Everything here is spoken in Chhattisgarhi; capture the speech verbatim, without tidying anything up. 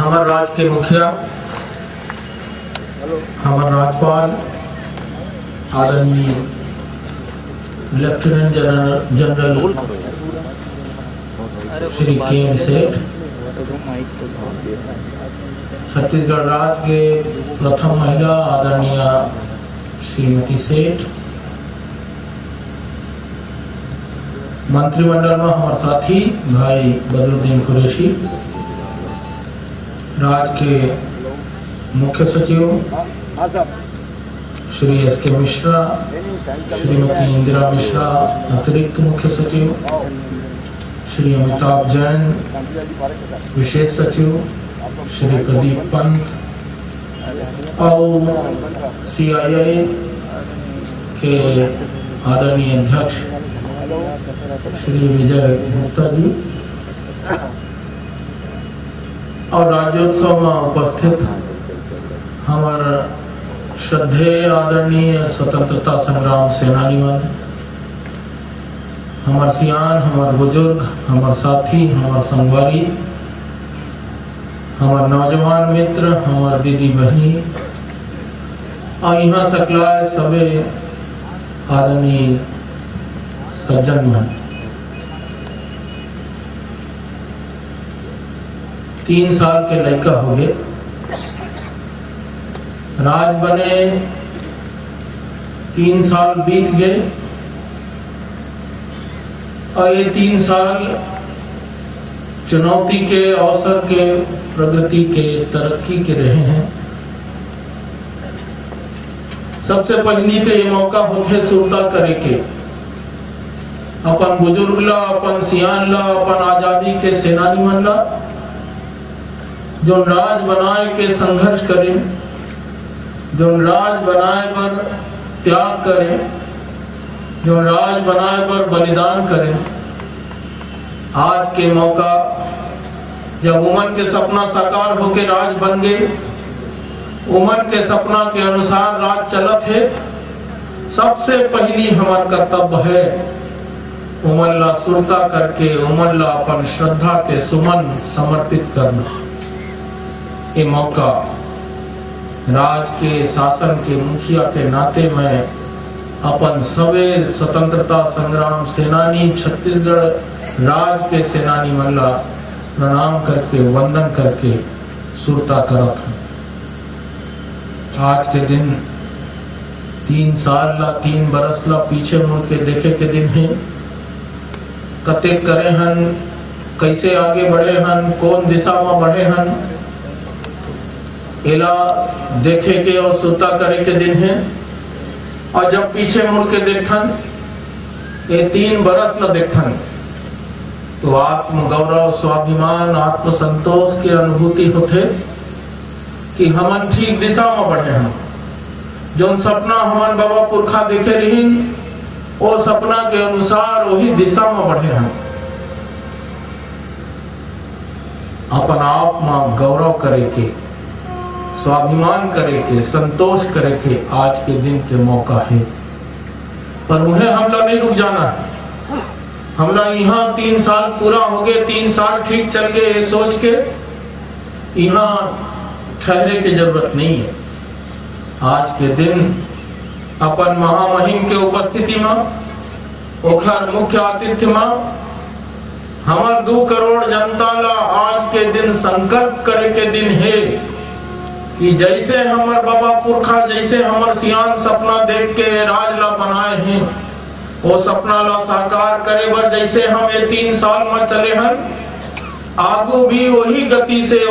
हमर राज्य के मुखिया, हमर राज्यपाल आदरणीय लेफ्टिनेंट जनरल, जनरल श्री के एम सेठ, छत्तीसगढ़ राज्य के प्रथम महिला आदरणीय श्रीमती सेठ, मंत्रिमंडल में हमर साथी भाई बदरुद्दीन कुरैशी, राज्य के मुख्य सचिव श्री एस के मिश्रा, श्रीमती इंदिरा मिश्रा, अतिरिक्त मुख्य सचिव, श्री अमिताभ जैन, विशेष सचिव, श्री प्रदीप पंत, अउ सी आई आई के आदरणीय अध्यक्ष श्री विजय गुप्ता जी, अउ राज्योत्सव में उपस्थित हमर श्रद्धेय आदरणीय स्वतंत्रता संग्राम सेनानी मन, हमर सियान, हमर बुजुर्ग, हमर साथी, हमर संगवारी, हमर नौजवान मित्र, हमर दीदी बहिनी, अउ इहाँ सकलाए सबे आदरणीय सज्जन मन। तीन साल के लइका हो गए, राज बने, तीन साल बीत गए, अउ ये तीन साल चुनौती के, अवसर के, प्रगति के, तरक्की के रहे हैं। सबसे पहली तो ये मौका होथे सुरता करे के, अपन बुजुर्ग ला, अपन सियान ला, अपन आजादी के सेनानी मन ला, जोन राज बनाए के संघर्ष करे, जोन राज बनाए बर त्याग करे, जोन राज बनाए बर बलिदान करे। आज के मौका, जब उमन के सपना साकार होके राज बन गए, उमन के सपना के अनुसार राज चलत हे, सबसे पहली हमर कर्तव्य है उमन ला सुरता करके उमन ला अपन श्रद्धा के सुमन समर्पित करना। ये मौका राज के शासन के मुखिया के नाते मैं अपन सवे स्वतंत्रता संग्राम सेनानी, छत्तीसगढ़ राज के सेनानी मन ला प्रणाम करके, वंदन करके सुरता करत हूँ। आज के दिन तीन साल ला, तीन बरस ला पीछे मुड़ के देखे के दिन हे। कतेक करे हन, कैसे आगे बढ़े हन, कौन दिशा में बढ़े हन, एला देखे के और सुरता करे के दिन हे। और जब पीछे मुड़ के देखथन, ये तीन बरस ला देखथन, तो आत्म गौरव, स्वाभिमान, आत्मसंतोष के अनुभूति होथे कि हमन ठीक दिशा में बढ़े हन। जोन सपना हमन बाबा पुरखा देखे रहिन, ओ सपना के अनुसार वही दिशा में बढ़े हन। अपन आप में गौरव करे के, स्वाभिमान करे के, संतोष करे के आज के दिन के मौका हे। पर उहें हमला नहीं रुक जाना हे। हमला इहाँ तीन साल पूरा हो गए, तीन साल ठीक चल गए, ये सोच के इहाँ ठहरे के जरूरत नहीं है। आज के दिन अपन महामहिम के उपस्थिति में, ओखर मुख्य आतिथ्य में, हमर दू करोड़ जनता ला आज के दिन संकल्प करे के दिन हे कि जैसे हमर बाबा पुरखा, जैसे हमर सियान सपना देख के राज ला बनाए हे, वो सपना ला साकार करे बर जैसे हम ये तीन साल में चले हन, आगू भी वही गति से